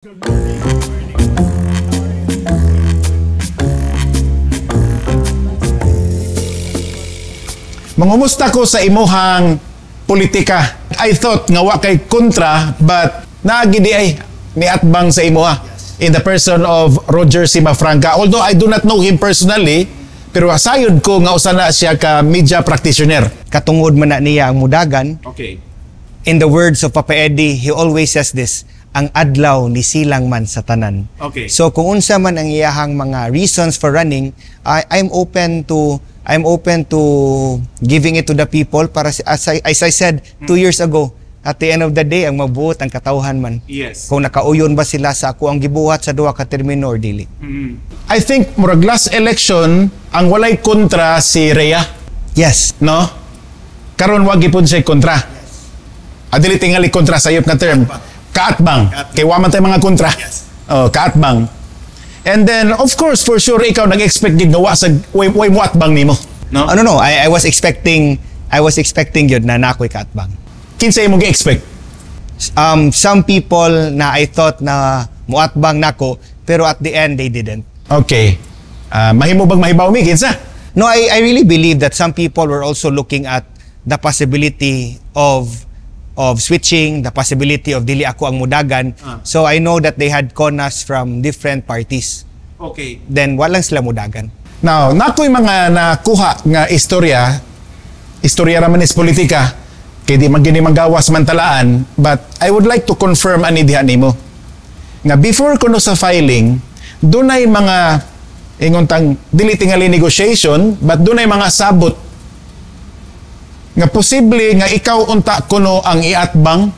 Mangumusta ko sa imuhang politika. I thought nga wa kay kontra, but naa gyud diay niatbang sa imuha in the person of Roger Cimafranca. Although I do not know him personally, pero sayod ko nga usa na siya ka media practitioner. Katungod man na niya ang mudagan. In the words of Papa Eddie, he always says this, "Ang adlaw ni silang man sa tanan." So kung unsa man ang iyahang mga reasons for running, I'm open to giving it to the people para as I said 2 years ago, at the end of the day, ang mabuot ang katawhan man. Kung nakauyon ba sila sa ako ang gibuhat sa duha ka termino or dili. I think murag last election ang walay kontra si Rhea, no? Karon wa gipon siya kontra. Adili tingali kontra sayop nga term. Kaatbang. Kay wa man tay mga kontra. Oh, kaatbang. And then, of course, for sure ikaw nag-expect gid nga wa sa way moatbang nimo. No? Ano, no, I was expecting yun na naa ko'y kaatbang. Kinsa imong gi-expect? Some people na I thought na muatbang nako, pero at the end they didn't. Okay. Mahimo bang mahibaw mi kinsa? No, I really believe that some people were also looking at the possibility of switching, the possibility of dili ako ang mudagan. So I know that they had conas from different parties. Then walang sila mudagan. Now, naa ko'y mga nakuha nga istorya, istorya raman is politika, kay di man gini manggawas man talaan, but I would like to confirm ani diha nimo. Nga before kuno sa filing, dunay mga ingon tang dili tingali negotiation, but dunay mga sabot nga posible nga ikaw unta kuno ang iatbang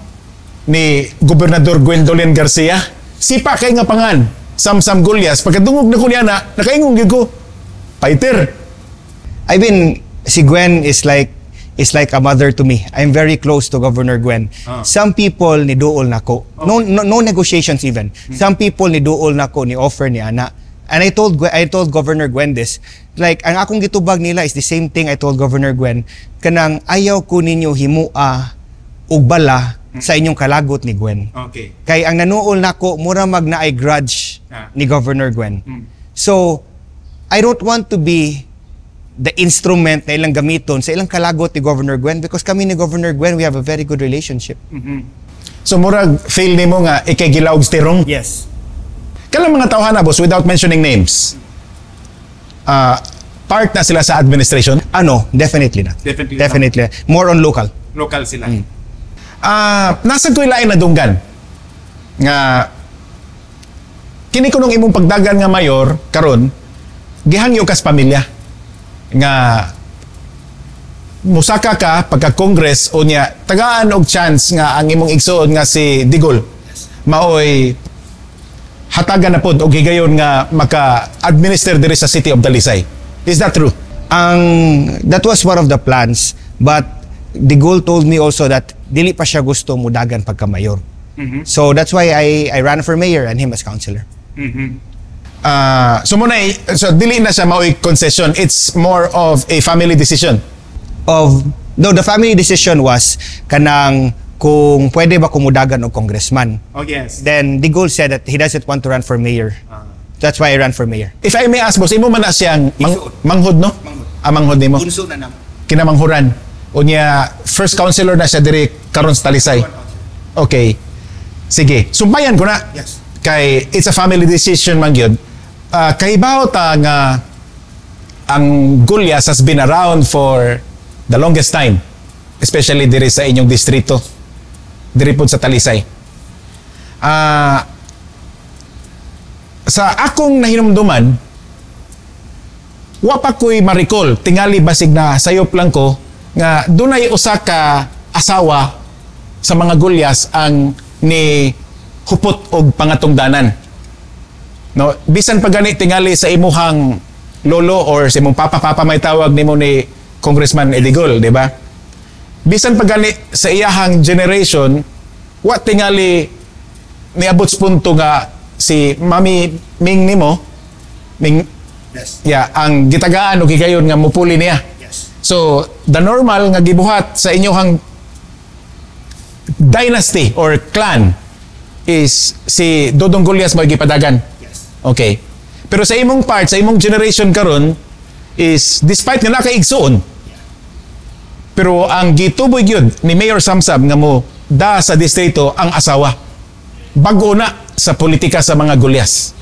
ni Gobernador Gwendolyn Garcia. Sipa kay nga pangan, Samsam Gullas. Pagkadungog na ko niya na, nakaingon gyud ko, fighter. I mean, si Gwen is like a mother to me. I'm very close to Governor Gwen. Some people ni duol nako. No negotiations even. Some people ni duol nako, ni offer ni ana. And I told Governor Gwen this. Like, ang akong gitubag nila is the same thing I told Governor Gwen. Kanang ayaw ko ninyo himua og bala sa inyong kalagot ni Gwen. Kay ang nanuol nako mura mag naay grudge ni Governor Gwen. So I don't want to be the instrument na ilang gamiton sa ilang kalagot ni Governor Gwen because kami ni Governor Gwen, we have a very good relationship. So murag feel nimo nga ikay gilaog tirong. Yes. Kanang mga tawhana, boss, without mentioning names, part na sila sa administration? Ano, definitely not. Definitely. Definitely. More on local. Local sila. Nasa ko'y lain na dunggan nga kini kunong imong pagdagan nga mayor karon, gihangyo kas pamilya nga musaka ka pagka Congress o niya tagaan og chance nga ang imong igsuon nga si Digol maoy hatagan na pod og higayon nga maka-administer diri sa City of Talisay. Is that true? Ang that was one of the plans, but Digol told me also that dili pa siya gusto mudagan pagka mayor. So that's why I ran for mayor and him as councilor. So muna so dili na siya maoy concession. It's more of a family decision. Of no, the family decision was kanang kung pwede ba kumudagan og congressman. Then Digol said that he doesn't want to run for mayor. That's why I ran for mayor. If I may ask, boss, imo man na siyang manghod, no? Manghod. Ah, manghod nimo. Bunso na namo. Kinamanghuran. Unya first councilor na siya diri karon sa Talisay. Okay. Sige, sumpayan ko na. Yes. Kay it's a family decision man gyud. Kahibaw ta nga ang Gullas has been around for the longest time, especially diri sa inyong distrito. Diri pod sa Talisay. Sa akong nahinumduman, wa pa ko'y ma-recall, tingali basig na sayop lang ko, nga dunay usa ka asawa sa mga Gullas ang ni hupot og pangatungdanan. No, bisan pa gani tingali sa imuhang lolo or sa imong papa, papa may tawag nimo ni Congressman Edigol, di ba? Bisan pa gani sa iyahang generation, wa tingali niabot sa punto nga si Mami Ming nimo, Ming, yeah, ang gitagaan og higayon nga mupuli niya. So, the normal nga gibuhat sa inyong dynasty or clan is si Dodong Gullas mo gipadagan. Yes. Okay. Pero sa imong part, sa imong generation karon is despite nga nakaigsuon, pero ang gituboy gyud ni Mayor Samsam nga mo da sa distrito ang asawa. Bago na sa politika sa mga Gullas.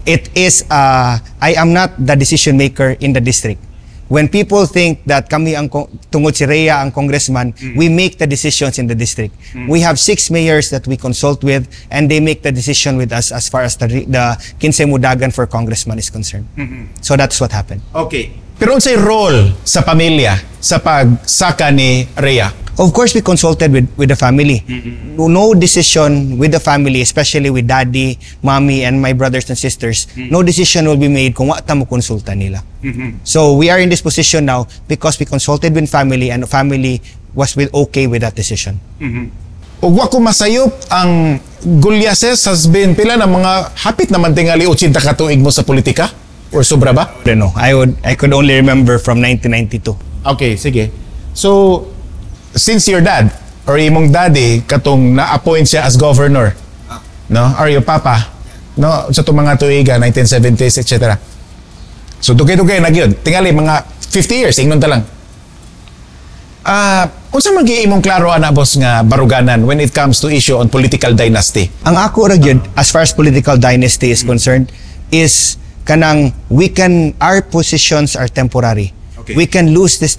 It is I am not the decision maker in the district. When people think that kami ang tungod si Rhea ang congressman, we make the decisions in the district. We have six mayors that we consult with and they make the decision with us as far as the kinsay mudagan for congressman is concerned. So that's what happened. Okay. Pero unsay role sa pamilya sa pagsaka ni Rhea? Of course, we consulted with the family. No decision with the family, especially with daddy, mommy, and my brothers and sisters, no decision will be made kung wa ta mo konsulta nila. So we are in this position now because we consulted with family and the family was with okay with that decision. Ug wa ko masayop, ang Gulyases has been pila na mga hapit naman tingali 80 ka tuig mo sa politika or sobra ba? I don't know. I could only remember from 1992. Okay, sige. So since your dad or imong daddy katong na-appoint siya as governor, no? Or your papa, no? Sa itong mga tuiga, 1970s, etc. So dugay-dugay na gyud. Tingali mga 50 years ingnon ta lang. Ah, unsa man gyud imong klaro ana, boss, nga baruganan when it comes to issue on political dynasty? Ang ako ra gyud, as far as political dynasty is concerned, is kanang we can our positions are temporary. We can lose this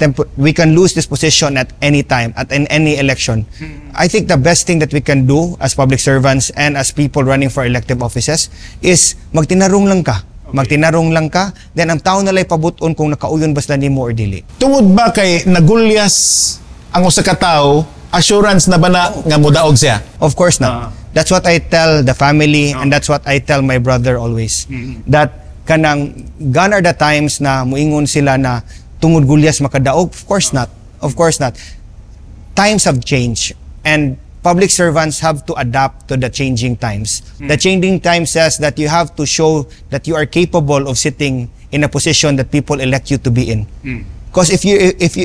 position at any time, at in any election. I think the best thing that we can do as public servants and as people running for elective offices is magtinarong lang ka. Magtinarong lang ka, then ang tao na lay pabuton kung nakauyon ba sila nimo or dili. Tungod ba kay nagulyas ang usa ka tawo, assurance na ba na nga mudaog siya? Of course not. That's what I tell the family and that's what I tell my brother always. That kanang gone are the times na muingon sila na tungod Gullas makadaog. Of course not. Of course not. Times have changed and public servants have to adapt to the changing times. The changing time says that you have to show that you are capable of sitting in a position that people elect you to be in. Because if you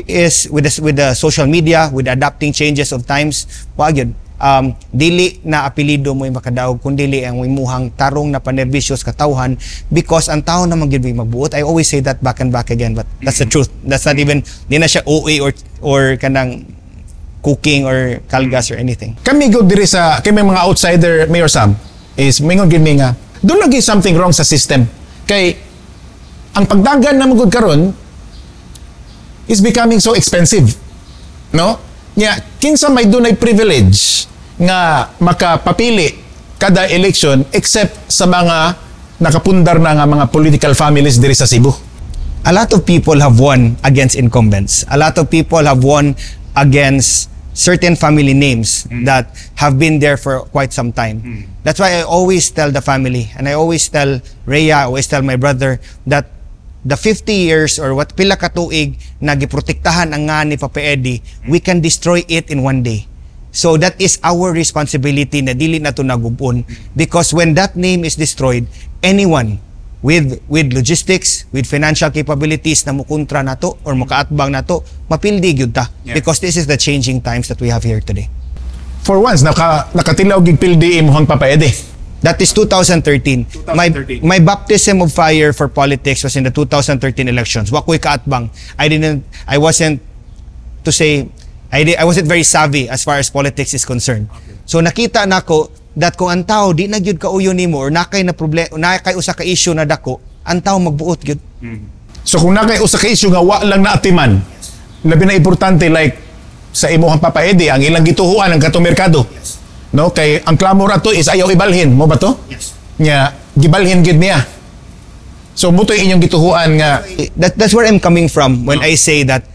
is with the social media, with adapting changes of times, wa gyud dili na apelyido mo yung makadaog kun dili ang imuhang tarong na panerbisyo sa katawhan, because ang tao naman gyud may magbuot. I always say that back and back again, but that's the truth. That's not even, di na siya OA or kanang cooking or kalgas or anything. Kami gud diri sa kami mga outsider, Mayor Sam, is mingon gid mi nga doon lagi something wrong sa system kay ang pagdagan na magud karon is becoming so expensive, no? Nya kinsa may dunay privilege nga makapapili kada election except sa mga nakapundar na nga mga political families diri sa Cebu? A lot of people have won against incumbents. A lot of people have won against certain family names that have been there for quite some time. That's why I always tell the family and I always tell Rhea, I always tell my brother that the 50 years or what pila ka tuig na giprotektahan ang nga ni Papa Eddie, we can destroy it in one day. So that is our responsibility na dili na to nagubon, because when that name is destroyed, anyone with logistics, with financial capabilities na mukontra nato or mukaatbang nato, mapildi gyud ta because this is the changing times that we have here today. For once nakatilaw gig pildi imong Papa Eddie. That is 2013. My 2013. My baptism of fire for politics was in the 2013 elections. Wa ko'y kaatbang. I wasn't to say I wasn't very savvy as far as politics is concerned. So nakita nako that kung ang tao di na gyud kauyon nimo or nakay na problema, nakay usa ka issue na dako, ang tao magbuot gyud. So kung nakay usa ka issue nga wa lang naatiman, labi na importante like sa imuhang Papa Eddie, ang ilang gituhuan ang katong merkado. No, kay ang clamor ato is ayaw ibalhin mo ba to? Yes. Nya gibalhin gid niya. So mo to'y inyong gituhuan nga That's where I'm coming from when I say that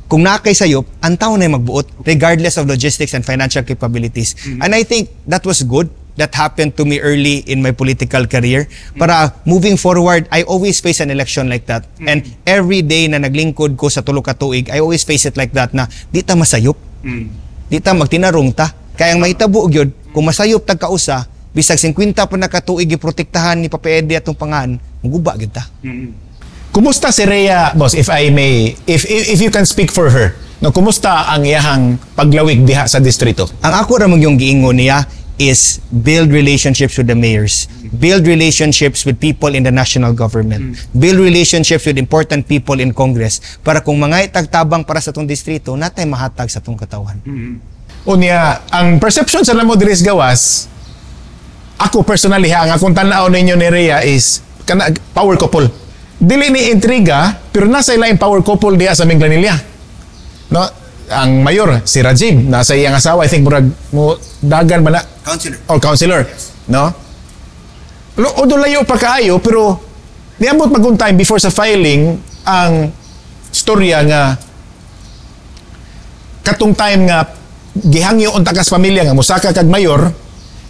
kung nakay sayop, ang tao na magbuot regardless of logistics and financial capabilities. And I think that was good. That happened to me early in my political career. Para moving forward, I always face an election like that. And every day na naglingkod ko sa tulo ka tuig, I always face it like that na di ta masayop. Di ta, magtinarong ta. Kaya ang mahitabo gyud, kung masayop tag kausa, bisag 50 pa na katuig giprotektahan ni Papa Eddie atong pangan, muguba gyud ta. Kumusta si Rhea, boss, if I may, if you can speak for her? No, kumusta ang iyahang paglawig diha sa distrito? Ang ako ra man yung giingon niya is build relationships with the mayors, build relationships with people in the national government, build relationships with important people in Congress para kung mga itagtabang para sa atong distrito, natay mahatag sa atong katawhan. Unya, ang perception sa namo diri sa gawas, ako personally ha, ang akong tan-aw ninyo ni Rhea is kana power couple. Dili ni intriga, pero nasa ilaing power couple diha sa Minglanilla. No? Ang mayor, si Rajiv, nasa iyang asawa, I think murag mo dagan ba na? Councilor. Or councilor, no? Although layo pa kaayo, pero niabot magong time before sa filing ang storya nga katong time nga gihangyo unta kas pamilya nga mosaka kag mayor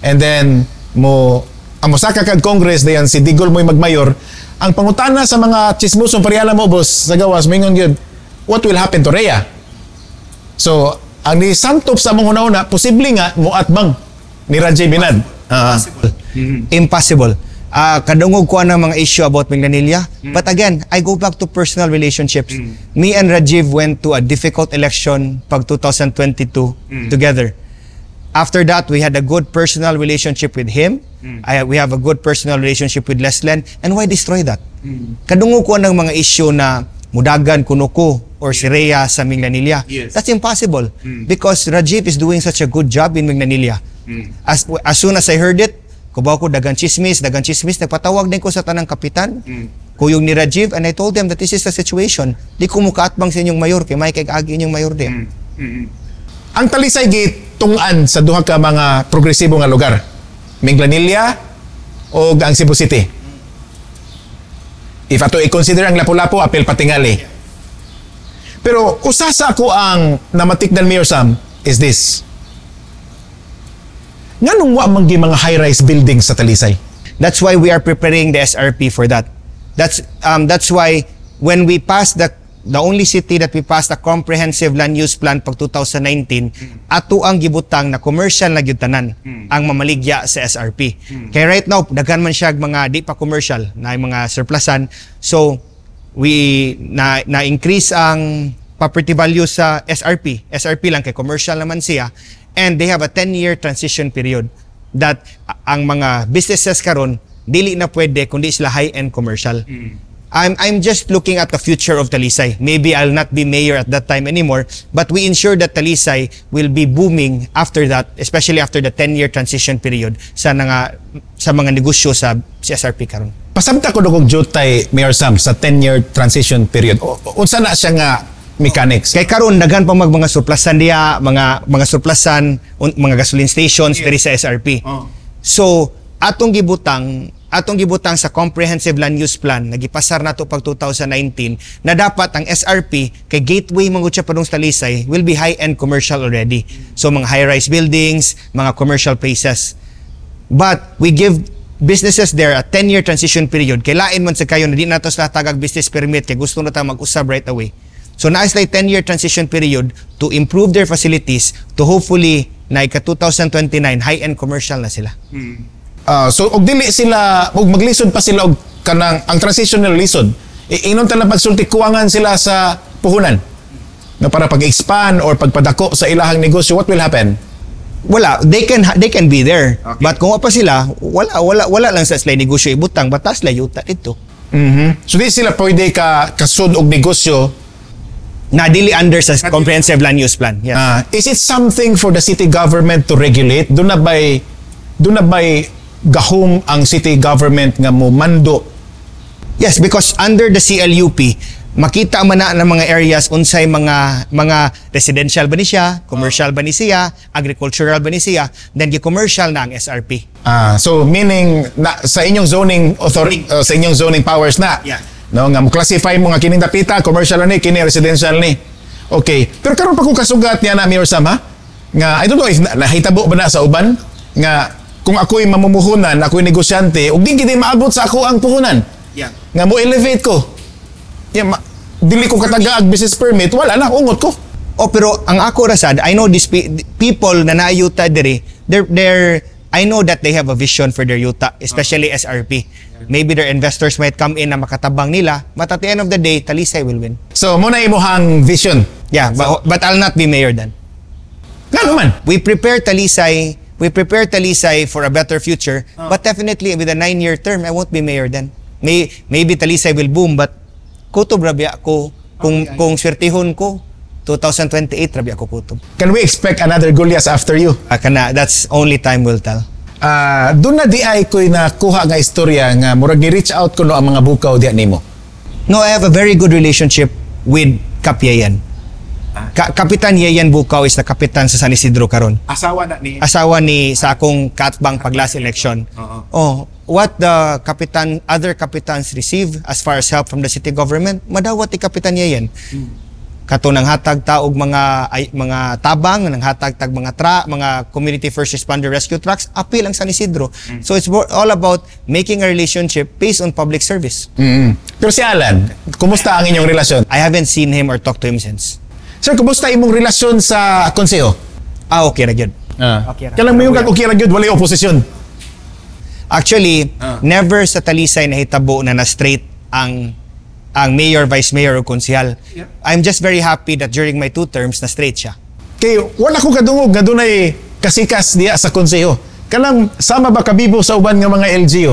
and then mo ang mosaka kag Congress, dayon si Digol mo'y magmayor. Ang pangutana sa mga chismosong parehala mo, boss, sa gawas, mingon gyud, "What will happen to Rhea?" So ang nisantop sa among hunahuna, posible nga moatbang ni Rajiv Binad. Impossible. Kadungog ko ang mga issue about Minglanilla. But again, I go back to personal relationships. Me and Rajiv went to a difficult election pag 2022 together. After that, we had a good personal relationship with him. We have a good personal relationship with Leslen. And why destroy that? Kadungog ko ng mga issue na mudagan kuno ko or si Rhea sa Minglanilla. That's impossible because Rajiv is doing such a good job in Minglanilla. As soon as I heard it, kubaw ko dagan chismis, nagpatawag din ko sa tanang kapitan, kuyog ni Rajiv, and I told them that this is the situation. Di ko mukaatbang sa inyong mayor, kay may kag-agi inyong mayor di. Ang Talisay gitungan sa duha ka mga progresibo nga lugar, Minglanilla o ang Cebu City. If ato i-consider ang Lapu-Lapu, apil patingali. Pero usa sa ako ang namatikdan, Mayor Sam, is this. Nganong wa man gyud mga high-rise buildings sa Talisay? That's why we are preparing the SRP for that. That's why when we passed the only city that we passed a comprehensive land use plan pag 2019, ato ang gibutang na commercial na gyud tanan ang mamaligya sa SRP. Kaya right now daghan man siya mga di pa commercial na mga surplusan. So we na na increase ang property value sa SRP. SRP lang kay commercial naman siya and they have a 10-year transition period that ang mga businesses karon dili na pwede kundi sila high-end commercial. I'm just looking at the future of Talisay. Maybe I'll not be mayor at that time anymore, but we ensure that Talisay will be booming after that, especially after the 10-year transition period sa mga negosyo sa SRP karon. Pasabta ko dugog jutay, Mayor Sam, sa 10-year transition period. Unsa na siya nga mechanics? Kay karon daghan pa mag mga surplusan diya, mga surplusan, mga gasoline stations diri sa SRP. So, atong gibutang sa comprehensive land use plan nagipasar nato pag 2019 na dapat ang SRP kay gateway man gud siya padung sa Talisay will be high-end commercial already. So mga high-rise buildings, mga commercial places. But we give businesses there a 10-year transition period. Kay lain man sa kayo na di nato sila tagag business permit kay gusto na ta mag-usab right away. So naa sila 10-year transition period to improve their facilities to hopefully na ika 2029 high-end commercial na sila. So og dili sila og maglisod pa sila og kanang ang transitional lisod. Inon ta lang pagsulti, kuwangan sila sa puhunan. No, para pag-expand or pagpadako sa ilahang negosyo, what will happen? Wala, they can be there. But kung wa pa sila, wala lang sa sila negosyo ibutang, batas sila yuta dito. So di sila pwede ka kasud og negosyo na dili under sa comprehensive land use plan. Yes. Is it something for the city government to regulate? Duna ba'y gahom ang city government nga mo mando? Yes, because under the CLUP, makita man na ng mga areas unsay mga residential ba ni siya, commercial ba ni siya, agricultural ba ni siya, then gi-commercial na ang SRP. Ah, so meaning na sa inyong zoning authority, sa inyong zoning powers na. No, nga mo classify mo nga kining dapita commercial ni, kini residential ni. Okay. Pero karon pa ko kasugat niya na, Mayor Sam, ha? Nga I don't know if nahitabo ba na sa uban nga kung ako'y mamumuhunan, ako'y negosyante, ug di gid maabot sa ako ang puhunan. Nga mo elevate ko. Yeah, dili ko katagaag business permit, wala na, ungot ko. Oh, pero ang ako ra sad, I know these people na naayuta diri, they're I know that they have a vision for their yuta, especially SRP. Maybe their investors might come in na makatabang nila, but at the end of the day, Talisay will win. So mo na imuhang vision. Yeah, but I'll not be mayor then. Nga naman. We prepare Talisay, We prepare Talisay for a better future, but definitely with a 9-year term, I won't be mayor then. Maybe Talisay will boom, but kutob ra biya ko kung swertihon ko, 2028 ra biya ko kutob. Can we expect another Gullas after you? Ah, kana, that's only time will tell. Ah, duna diay ko'y nakuha nga istorya nga murag ni-reach out kuno ang mga Bucao diya nimo. No, I have a very good relationship with Kap Yeyen. Kapitan Yeyen Bucao is the kapitan sa San Isidro karon. Asawa na ni Asawa ni sa akong kaatbang pag last election. Oh, what the kapitan, other kapitans receive as far as help from the city government, madawat ni Kapitan Yeyen. Kato nang hatag ta og mga ay, mga tabang, nang hatag tag mga mga community first responder rescue trucks, apil ang San Isidro. So it's all about making a relationship based on public service. Pero si Alan, kumusta ang inyong relasyon? I haven't seen him or talked to him since. Sir, kumusta imong relasyon sa konseho? Ah, okay ra gyud. Ah. Okay ra. Kailan mo yung kag okay ra gyud, walay oposisyon? Actually, never sa Talisay nahitabo na na-straight ang mayor, vice mayor o konsehal. I'm just very happy that during my two terms na straight siya. Kay wala ko kadungog nga dunay kasikas diya sa konseho. Kanang sama ba kabibo sa uban nga mga LGU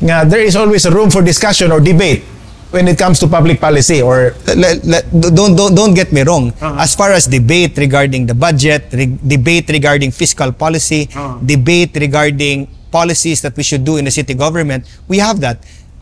nga there is always a room for discussion or debate when it comes to public policy or Don't get me wrong. As far as debate regarding the budget, debate regarding fiscal policy, debate regarding policies that we should do in the city government, we have that.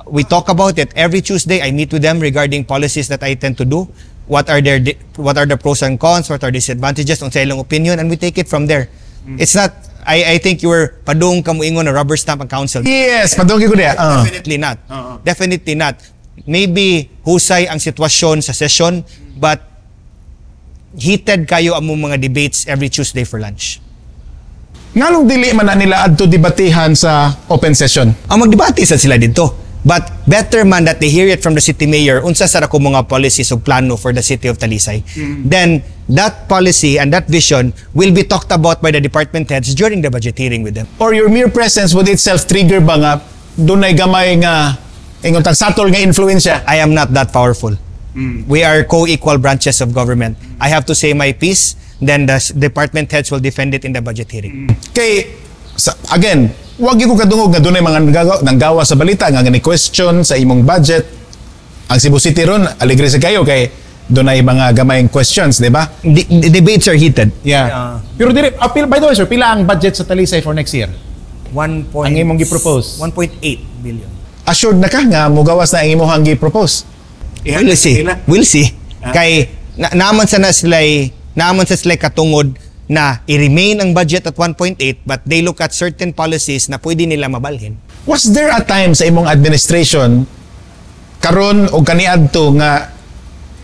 We talk about it every Tuesday. I meet with them regarding policies that I tend to do. What are the pros and cons? What are disadvantages? Unsa ilang opinion, and we take it from there. It's not. I think you were padung ka moingon na rubber stamp ang council. Yes, padung ko diya. Definitely not. Definitely not. Maybe husay ang sitwasyon sa session, but heated kayo ang mga debates every Tuesday for lunch. Nganong dili man na nila adto debatihan sa open session? Ang magdebate sa sila dito. But better man that they hear it from the city mayor unsa sa ko mga policies o plano for the city of Talisay. Then that policy and that vision will be talked about by the department heads during the budget hearing with them. Or your mere presence would itself trigger ba nga dunay gamay nga ingon tag satol nga influensya? I am not that powerful. We are co-equal branches of government. I have to say my piece, then the department heads will defend it in the budget hearing. Kay sa, again, wag gyud ko kadungog nga dunay mga nanggawa sa balita nga ni question sa imong budget. Ang Cebu City ron alegre sa kayo kay dunay mga gamayng questions, di ba? Debates are heated. Yeah. Pero dire, apil, by the way, sir, pila ang budget sa Talisay for next year? 1 point, Ang imong gi-propose? 1.8 billion. Assured na ka nga mugawas na ang imong gi-propose? We'll see. We'll see. Kay na, naaman sa sila katungod na i-remain ang budget at 1.8, but they look at certain policies na pwede nila mabalhin. Was there a time sa imong administration karon o kaniadto nga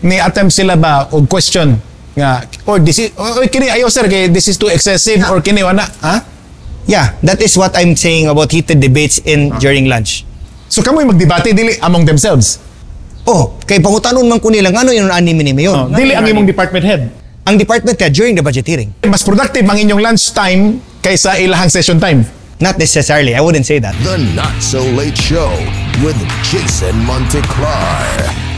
ni attempt sila ba og question nga or this is or kini ayo, sir, kay this is too excessive or kini wala ha? Yeah, that is what I'm saying about heated debates in during lunch. So kamoy magdebate, dili among themselves? Oh, kay pangutanon man ko nila ngano yun ani ni mayor. Oh, dili ang imong department head? Ang department head during the budget hearing. Mas productive ang inyong lunch time kaysa ilahang session time? Not necessarily. I wouldn't say that. The Not So Late Show with Jason Monteclar.